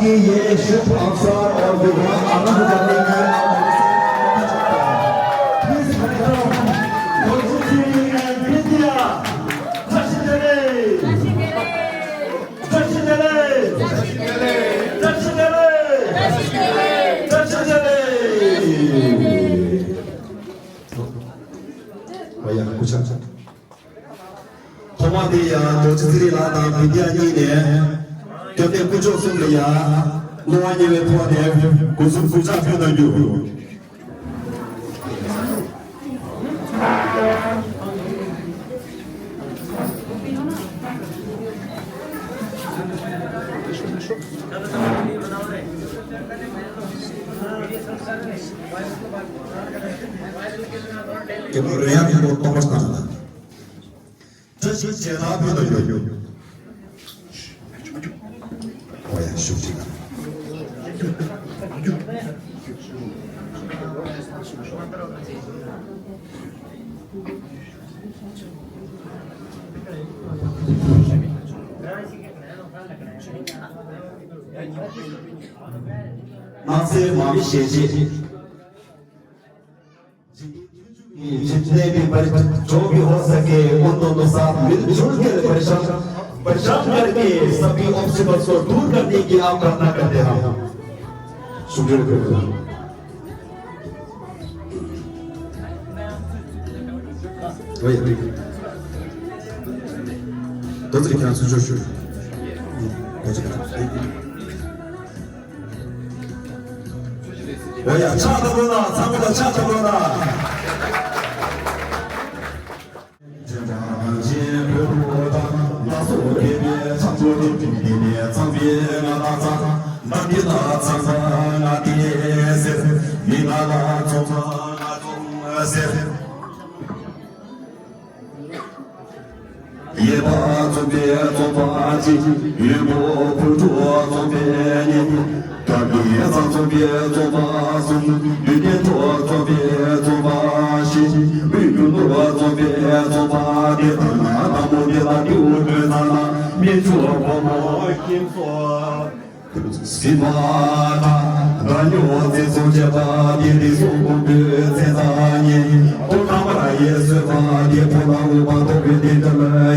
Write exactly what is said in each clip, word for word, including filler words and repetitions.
ये शुभ अवसर और विवाह आरंभ करने की आप Please welcome Dojitiri and Vidya. Tashi Delek. Tashi Delek. Tashi Delek. Tashi Delek. ཐོག་མ་དེ་ཡང་རྡོ་རྗེ་ཚེ་རིང་ལགས་དང་བི་དི་ཡ་གཉིས་ནས་སྐྱབས་གནས་དཀོན་མཆོག་གསུམ་ལ་ཡང་བསླུ་བ་ཉེས་པའི་ཐོག་ནས་སྒོ་གསུམ་གུས་ཕྱག་ཕུལ་གནང་རྒྱུ། རྒྱལ་པོ་རོལ་དབྱངས་མཁན་པོ་སྟོང་པ་བཏང་ལ། བཀྲ་ཤིས་རྗེས་ཐང་ཕུལ་དུ་ཡོད། ཨོ་ཡ་ཤུགས་ཅིག་སྣང་གསལ་མ་མི་ཞལ་ཕྱེ། جتنے بھی پریشان، جو بھی ہو سکے، ان دونوں ساتھ مل جل کر پریشان، پریشان کرکے سبھی آبسٹیکلز کو دور کرنے کی آپ پرارتھنا کرتے ہیں۔ شکریہ۔ འོ་ཡ། ཕྱག་ཐལ་རོགས་གནང་། ཚང་མ་ལ་ཕྱག་ཐལ་རོགས་གནང་། ཡེ་པ་ཚོགས་པའི་ཚོགས་པ་གཅིག་ཡོན་པོ་ཕུར་ཁྲོ་ཚོགས་པའི་གཉིས། དགའ་བའི་བཟང་ཚོགས་པའི་ཚོགས་པ་གསུམ། ལུས་ལྡན་གྲོགས་ཚོགས་པའི་ཚོགས་པ་བཞི། དབུས་རྒྱུ་ནོར་ཚོགས་པའི་ཚོགས་པ་བརྒྱད། དང་ན་དང་པོ་དེ་ལ་དེའུ་སྒྲོན་ཚང་ན་མི་ཆོག་ཕོ་མོ་ཁྱིམ་ཚོགས། སྲིད་པ་དང་ད་ཉོ་ཚེ་སྲོག་བཅད་པ་དེ་རིགས་སོགས་ཀུན་པོའི་ཚེ་ས་ཉེ། ཐོག་མཐའ་མར་ཡེ་སོས་པ་དེ་ཕོ་ལ་འོས་པ་ཐོབ་པའི་དེ་འདྲ་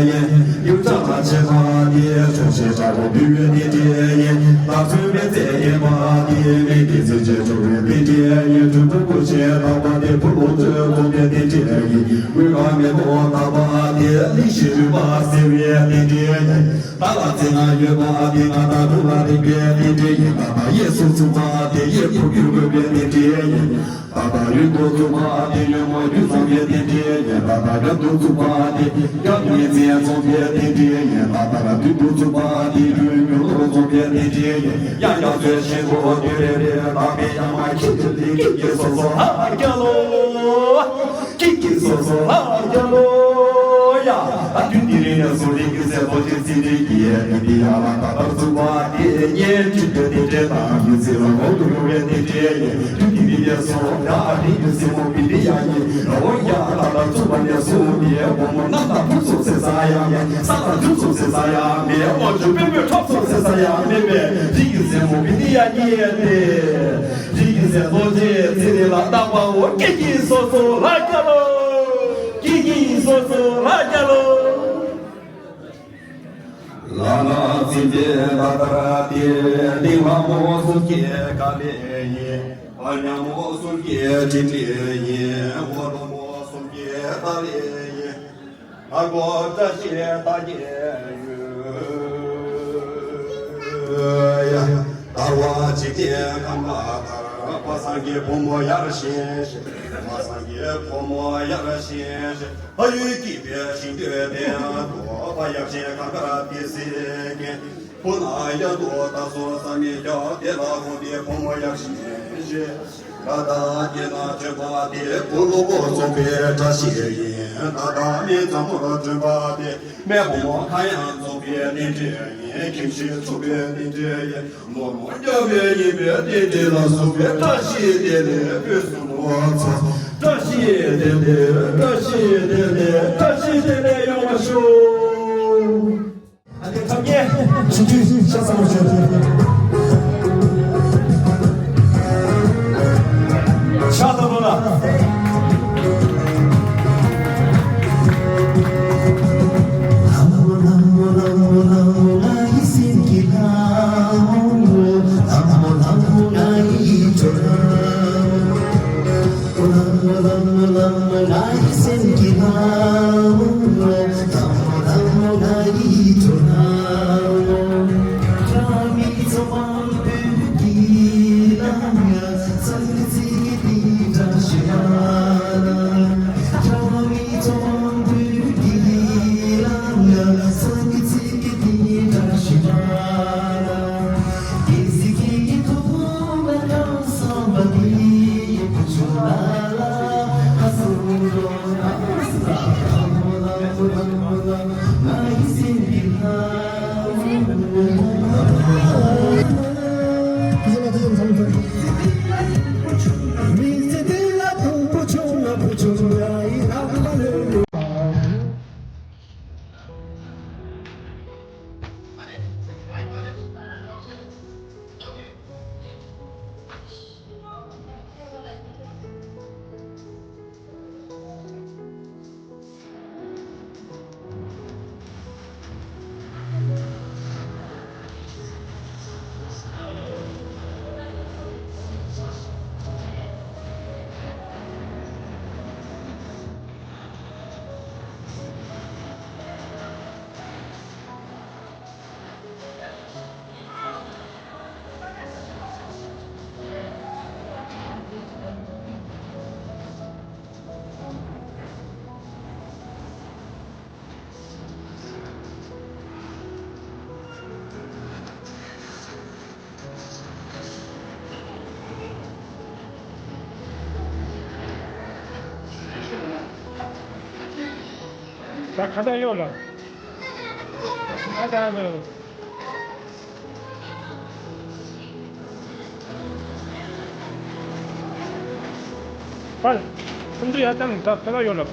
ཡིན། ཡུལ་ཆགས་པ་ཆེ་བ་དེ་ཆོག་ཤེས་དྲག་པོ་འབུལ་བའི་དེ་འདྲ་ཡིན། ད་ཚོད་མེད་ཚེ་ཡེ་པ་དེ་མི་དེ་ཚེ་ཆེ་ཆོག་པའི་དེ་འདྲ་ཡིན། དུས་དྲུག་པོ་ཆེ་དག་པ་དེ་ཕོ་ལོ་ཚོད་འཛོམས་པའི་དེ་འདྲ་ཡིན། དངོས་ཁ་མེ་ཏོག་དག་པ་དེ་ལི་ཤི་རུས་པ་སེལ་བའི་དེ་འདྲ་ཡིན། ད་ལ་ཚེ་ང་ཡོད་པ་དེ་ང་ད་དུང་ལ་རིག་པའི་དེ་འདྲ་ཡིན། ད་ལྟ་གཡས་སུ་བཙུགས་པ་དེ་གཡས་འཕུར་འགྱུར་དགོས་པའི་དེ་འདྲ་ཡིན། ད་ལྟ་གཡོན་དུ་བཙུགས་པ་དེ་གཡོན་མོ་རྒྱུད་ཚང་བའི་དེ་འདྲ་ཡིན། ད་ལྟ་རྒྱབ་ཏུ་བཙུགས་པ་དེ་རྒྱབ་ཉེ་ཚན་ཚང་བའི་དེ་འདྲ་ཡིན། ད་ལྟ་མདུན་དུ་བཙུགས་པ་དེ་གཡོན་གཡོན་ལོགས་ཚང་བའི་དེ་འདྲ་ཡིན། ཡང་ཡང་ཚོས་ཤིང་ལོ་དེ་རེ་རེ་ད་པའི་ཡང་མ་ཁྱི་དེ་ལི་ཀི་ཀི་སོ་སོ་ཧ་རྒྱ་ལོ། ཀི་ཀི་སོ་སོ་ལ་རྒྱ་ལོ་ཡ། ཨ་དུས་དེ་རིང་ནས་བཟུང་རིང་གི་སྲས་པོ་ཆེ་ཚེ་རིང་གི་ཡས་མི་འདི་ཡ་ལ་ད་ལྟར་བཙུགས་པ་དེ་ཉེ་འཁྲིག་པའི་དེ་འདྲའི་དང་མི་ཚེ་ལ་ངོ་དུ་ཡོང་བའི་དེ་འདྲའི་ཡས། དུས་དེ་རིང་ནས་བཟུང་ཡ་རིང་གི་སྲས་མོ་བི་འདི་ཡ་ཡིན་རོ་ཡ། ད་ལྟར་བཙུགས་པ་ནས་བཟུང་ནས་བུ་མོ་རྣམ་དག་ཕུན་སུམ་ཚོགས་ས་ཡ་མེད། ས་དང་དུས་སུ་ཚེ་ས་ཡ་མེད། དབང་ཕྱུག་དཔོན་པོས་ཁྲོམ་སོགས་ཚེ་ས་ཡ་མེད་པས་རིགས་ཀྱི་སྲས་མོ་བི་འདི་ཡ་ཉེ་སྟེ། རིགས་ཀྱི་སྲས་རྡོ་རྗེ་ཚེ་རིང་ལ་བཏགས་པའོ། ཀྱེ་ཀྱེ་སོ་སོ་ལ་རྒྱ་ལོ། ཀྱེ་ཀྱེ་སོ་སོ་ལ་རྒྱ་ལོ། ལ་ལ་ཚིག་པའི་ལ་དར་ཏེ། ལྡིང་བ་མོ་གསུམ་གྱི་ཀ་ལས་ཡིན། ཨ་ཉ་མོ་གསུམ་གྱི་དྲིན་ལས་ཡིན། འོ་ལོ་མོ་གསུམ་གྱི་ད་ལས་ཡིན། ཨ་གོ་བཀྲ་ཤིས་རྟགས་བརྒྱད་ཡོད་ཡ། དར་བ་འཇིག་རྟེན་ཁམས་ལ་དར། པ་སངས་རྒྱས་ཕོ་མོ་ཡར་ཞེན་ཞེན། མ་སངས་རྒྱས་ཕོ་མོ་ཡར་ཞེན་ཞེན། ཕ་ཡུལ་སྐྱིད་པའི་ཞིང་དུ་བསྟན་ཏོ། པ་ཡབ་ཆེན་གངས་དཀར་ཏི་སེ་རྒན། ཕོ་ན་ཡ་དོ་ད་སོ་ས་མི་རྒྱ་དེ་ལ་ཧོ་དེ་ཕོ་མོ་ཡར་ཞེན་ཞེན། ད་ལྟ་སྐྱེས་ན་བྱོན་པ་དེ་བུ་སློབ་དཔོན་རྫོགས་པའི་བཀྲ་ཤིས་ཡིན། ད་ལྟ་མི་ཚང་མར་བྱོན་པ་དེ་མེས་པོ་མོ་ཁ་ཡང་རྫོགས་པའི་གནས་འདྲེན་ཡིན། ཁྱིམ་གཞིས་ཚུགས་པའི་གནས་འདྲེན་ཡིན། ནོར་མོ་རྒྱབ་པའི་ཡིན་པའི་གནས་འདྲེན་ལ་སོགས་པའི་བཀྲ་ཤིས་བདེ་ལེགས་ཕུན་སུམ་ཚོགས། བཀྲ་ཤིས་བདེ་ལེགས། བཀྲ་ཤིས་བདེ་ལེགས། བཀྲ་ཤིས་བདེ་ལེགས་ཡོང་བ་ཤོག། ཨ་ནི་ཁམས་ཉེ་ཞིག་དུས་ཤ་ཚ་བོ་བྱོས། ད་ཁ་བཏགས་གཡོག་ལ། ཨ་ད་ནི། པར། ཁོང་ཚོ་ཡར་བཏང་ད་ཁ་བཏགས་གཡོག་ལ།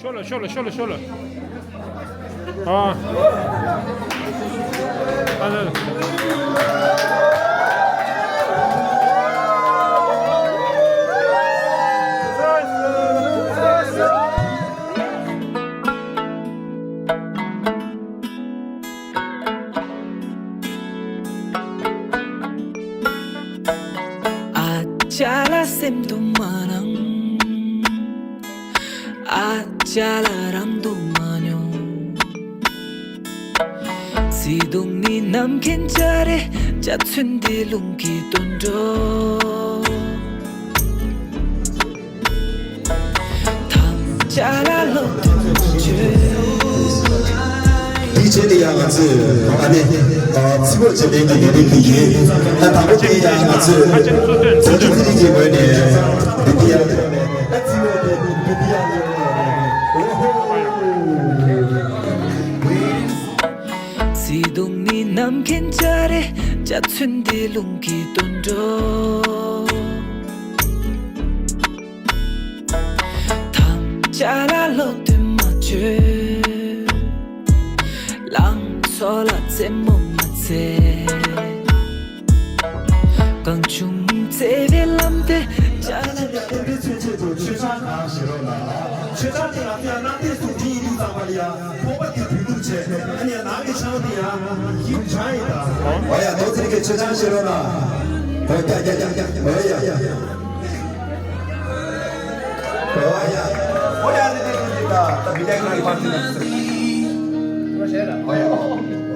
ཤོ་ལོ་ཤོ་ལོ་ཤོ་ལོ་ཤོ་ལོ། ཨ། ཨ་ལ། ཨ་ཅག་ལ་སེམས་དུ་མ་སྣང་། ཨ་ཅག་ལ་རང་དུ་མ་མྱོང་། བརྩེ་དུང་ནི་ནམ་མཁའི་འཇའ་རིས། འཇའ་ཚོན་འདི་རླུང་གི་དུད་འགྲོ། ཐམས་ཅད་ལ་བློ་གཏད་མ་བྱོས། དེའི་རྗེས་ནས་ཡང་ང་ཚོས་ཨ་ནི་ཚིག་ངོ་བཅད་ལེན་གྱི་ལས་རིམ་འདི་ཡིན། ད་དང་པོ་དེ་ཡང་ང་ཚོས་བརྩོན་འགྲུས་ཚེ་རིང་གི་ངོས་ནས་འདི་འདི་ཡང་ཚིག་ངོ་དེ་འདི་འདི་ཡང་ལས་རོགས། བརྩེ་དུང་ནི་ནམ་མཁའི་འཇའ་རིས། འཇའ་ཚོན་འདི་རླུང་གི་དུད་འགྲོ། ཐམས་ཅད་ལ་བློ་གཏད་མ་བྱོས། ལང་ཚོ་ལ་རྩེད་མོ་མ་རྩེ། གང་བྱུང་ བརྩེ་བའི་ལམ་དེ་བཅར། ཆེན་པོའི་མཚོན་བྱེད་དུ་མཆོད་ཆང་གང་བཞེས་རོགས་གནང་། མཆོད་ཆང་དེ་ང་ཚོ་ཡང་གནམ་བདེ་སུ་འདི་ཡིན་དུས་ཙམ་པ་ལ་ཡང་ཕོར་པ་དེ་བུད་འདུག་བྱས། ཨ་ནི་ཡང་ནང་གི་ཆང་དེ་ཡང་ཡིན་ཆང་ཡིན་ད། ཨོ་ཡ་རྡོ་རྩེ་རིགས་ཀྱི་མཆོད་ཆང་བཞེས་རོགས་གནང་། ཨོ་ཡ་ཡ་ཡ་ཡ། ཨོ་ཡ་ཡ། ཨོ་ཡ་ཡ། ཨོ་ཡ་རེད་རེད་རེད་རེད། ད་ད་བི་ལེགས་ནང་གི་པར་ཏི་ནང་གི་ཨོ་ཡ།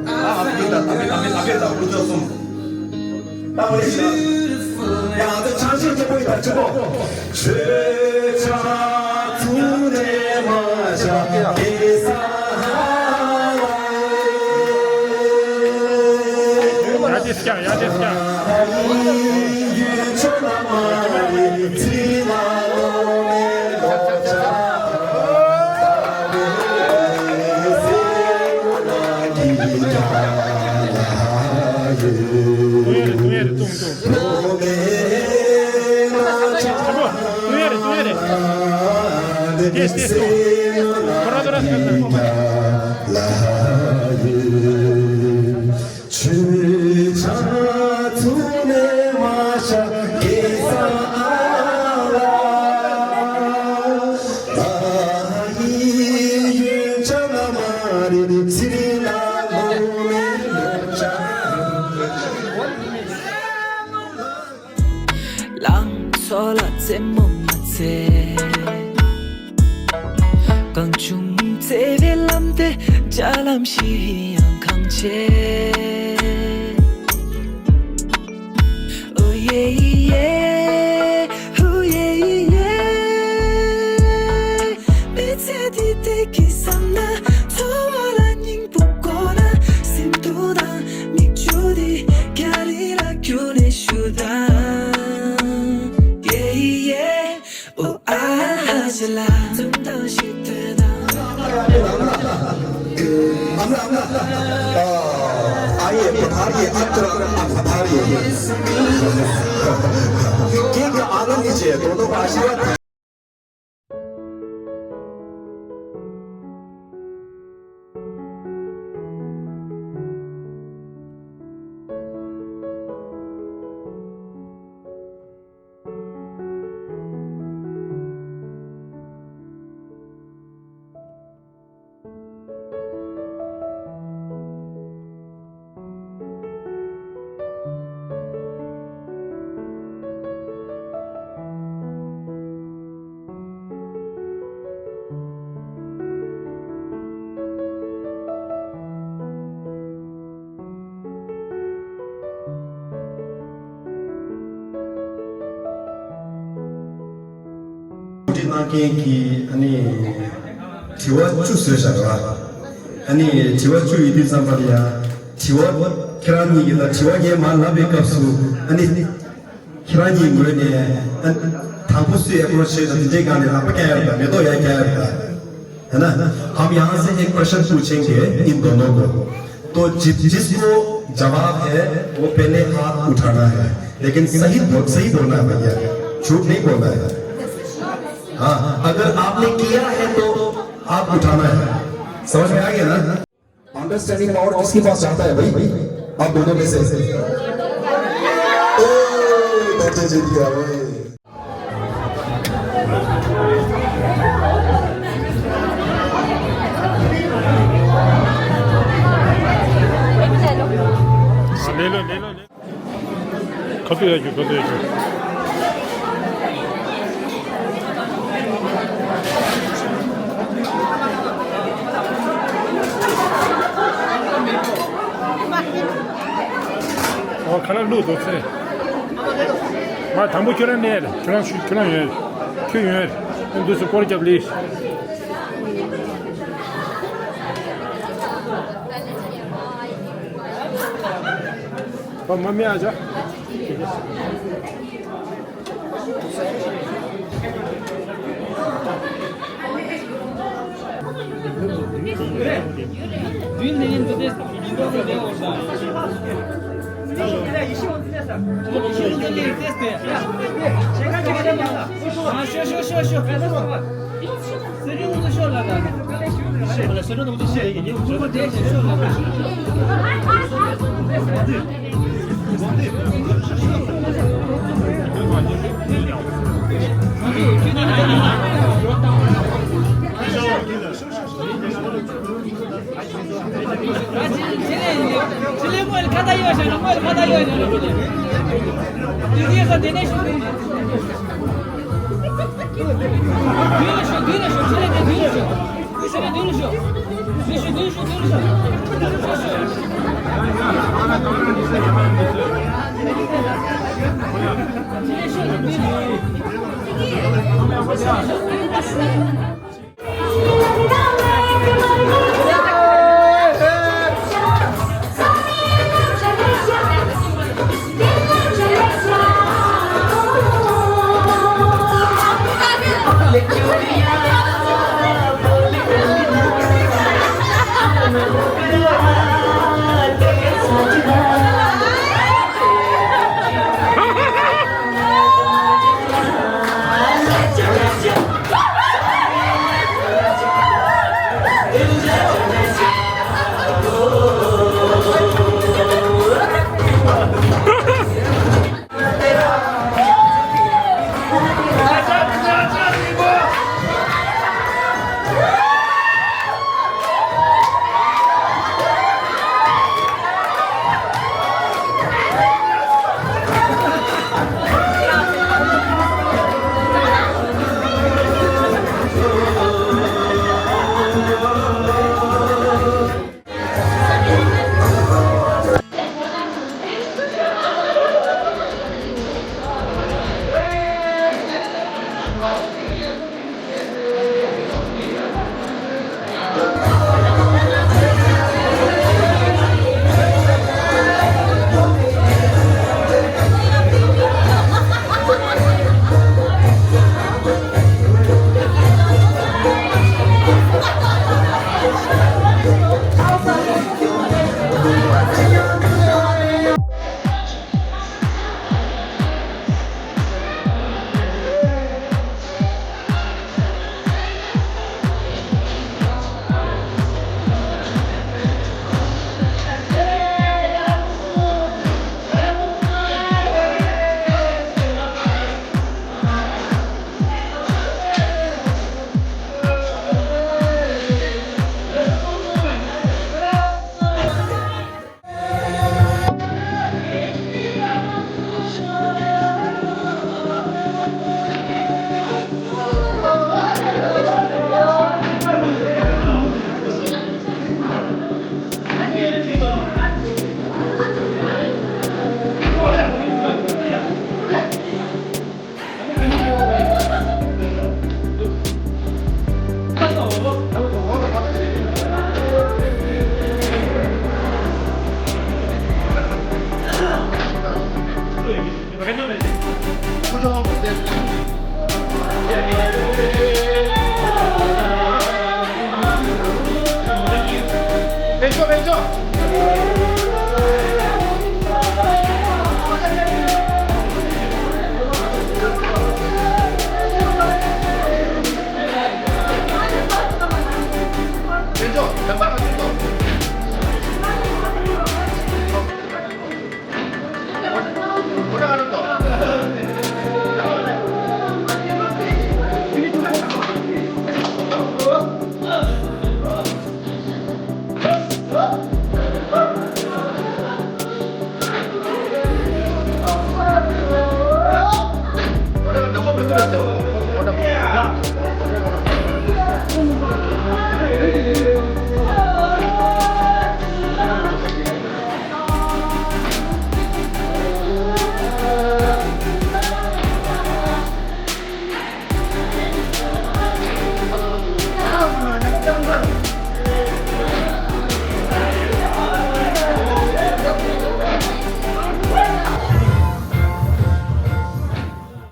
ཨ་ཨ་བི་ད་ད་བི་ད་བི་ད་བི་ད་བུ་ཅོ་སུམ། ད་འོ་ཡ། ཡང་ད་ཆང་ཤིང་སྐྱེ་བོ་ཡི་ད་ཆུ་བོ། ཆོས་ཆང་འཐུང་ནས་མ་བཞག་གེ་སར་ལ། ཡ་དེ་སྐྱ་ཡ་དེ་སྐྱ། ཡུལ་ཆོས་ལ་མ་རེད་ཚིག་ལ་ལོ་མེད་ལོ་ཆ། ཏུང་ཡ་རེད། ཏུང་ཡ་རེད། ཏུང་ཏུང་། ཆེན་པོ། ཏུང་ཡ་རེད། ཏུང་ཡ་རེད། ཏེས་ཏེས་ཏུང་། ཁོ་ར་ཁོ་ར་ཁ་ཁ། ཆོས་ཆང་འཐུང་ནས་མ་བཞག་གེ་སར་ལ། ཨ་ཡི་ཡུལ་ཆ་ལ་མ་རེད་ཚིག་ལ་ལོ་མེད་ལོ་ཆ། ལང་ཚོ་ལ་རྩེད་མོ་མ་རྩེ། གང་བྱུང་བརྩེ་བའི་ལམ་དེ་རྒྱ་ལམ་ཞིག་ཡང་གང་ཆེ། ཨོ་ཡེ་ཡེ། ཧུ་ཡེ་ཡེ། མི་ཚེ་འདི་བདེ་སྐྱིད་བསམ་ན། འཚོ་བ་ལ་སྙིང་པོ་དགོས་ན། སེམས་སྡུག་དང་མིག་ཆུ་འདི་རྒྱ་རི་ལ་བསྐྱུར་ནས་ཞུ་དང་། ཡེ་ཡེ། ཨོ་ཨ་ཧ་ཞེ་ལ་འཛུམ་མདངས་ཤིག་སྟོན་དང་། ཨ་ཡེ་བུ་ཐར་ཡེ་ཨ་ཏྲ་ཨ་བུ་ཐར་ཡེ། ཁྱེད་ཀྱི་ཨ་ལ་ནི་ཅེ་དོ་དོ་བ་ཤི་བ། གོ་སྒྲིག་གནང་མཁན་གྱིས་ཨ་ནི་དྲི་བ་བཅུ་བཟོས་བཞག་ར། ཨ་ནི་དྲི་བ་བཅུ་ཡིན་དུས་ཙམ་པ་ལ་ཡ། དྲི་བ་ཁྱེད་རང་གཉིས་ཀྱིས་ད་དྲི་བ་ངས་མར་ལབ་པའི་སྐབས་སུ་ཨ་ནི། ཁྱེད་རང་གཉིས་ངོས་ནས་ཨ་དང་པོ་སུས་ཨེ་པོ་རོ་ཆི་བྱས་དང་དེ་འདྲའི་སྒང་ནས་ལག་པ་བཀྱག་ཡ་རེད་ད། མེ་ཏོག་ཡར་བཀྱག་ཡ་རེད་ད། है ना? हम यहाँ से एक प्रश्न पूछेंगे इन दोनों को। तो जि-, जिसको जवाब है, वो पहले हाथ उठाना है, लेकिन सही बो-, सही बोलना है भैया, झूठ नहीं बोलना है। हाँ, अगर आपने किया है तो हाथ उठाना है। समझ में आ गया ना? अंडरस्टैंडिंग पावर किसके पास जाता है भाई? आप दोनों में से। ओ, बच्चे जीत गया भाई। ले लो, ले लो, ले लो। ཁ་ཐུག་ཡ་རྒྱུ། ཁ་ཐུག་ཡ་རྒྱུ། ཨོ་ཁ་ལག་བླུགས་འདུག་ཚེ། མ་དང་པོ་ཁྱོད་རང་གནས་རེད། ཁྱོད་རང་ཞུ། ཁྱོད་རང་ཡོད་རེད། ཁྱོད་ཡོད་རེད། འདུག་སེ་སྐོར་རྒྱབ་ལེ། ཨོ་མ་མེད་ཨ་ཅག་ལེགས་ཤོག་ལེགས་ཤོག